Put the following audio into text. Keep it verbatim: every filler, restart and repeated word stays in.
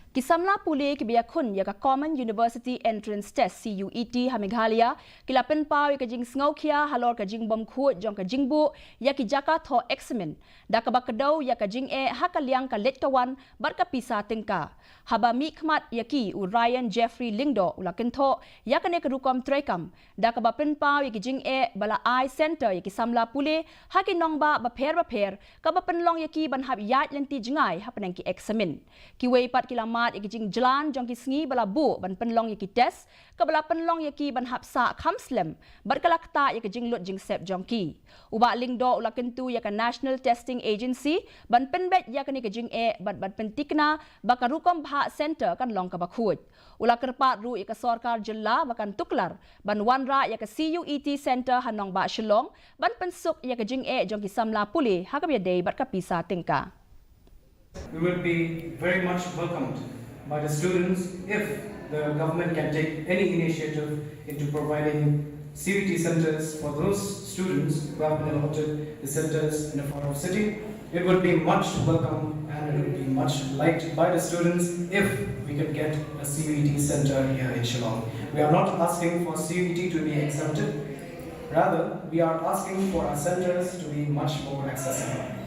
Ki samla pule kiba ïakhun ïa ka Common University Entrance Test, C U E T, ha Meghalaya ki la pynpaw ïa ka jingsngewkhia halor ka jingbymkhuid jong ka jingbuh ïa ki jaka thoh eksamin da kaba kdew ïa ka jingeh ha ka liang ka leit ka wan bad ka pisa tyngka. Haba mihkhmat ïa ki, u Ryan Jeffrey Lyngdoh u la kynthoh ïa kane ka rukom treikam da kaba pynpaw ïa ki jingeh ba la ai centre ïa ki samla pule ha ki nongbah bapher bapher, kaba pynlong ïa ki ban hap ïaid lynti jngai hapdeng ki eksamin. Kiwei pat ki la mad ïa ki jingjlan jong ki sngi ba la buh ban pynlong ïa ki test, kaba la pynlong ïa ki ban hap sah kham slem bad ka la ktah ïa ka jinglut jingsep jong ki. U Bah Lyngdoh u la kyntu ïa ka National Testing Agency ban pynbeit ïa kane ka jingeh bad ban pyntikna ba ka rukom bhah centre kan long kaba khuid. U la kyrpad ruh ïa ka sorkar jylla ba kan tuklar ban wanrah ïa ka C U E T centre ha nongbah Shillong ban pynsuk ïa ka jingeh jong ki samla pule ha kaba ïadei bad ka pisa tyngka. We will be very much welcomed by the students if the government can take any initiative into providing C U E T centres for those students who have been allotted the centres in a far-off city. It would be much welcome and it would be much liked by the students if we could get a C U E T centre here in Shillong. We are not asking for C U E T to be exempted. Rather, we are asking for our centres to be much more accessible.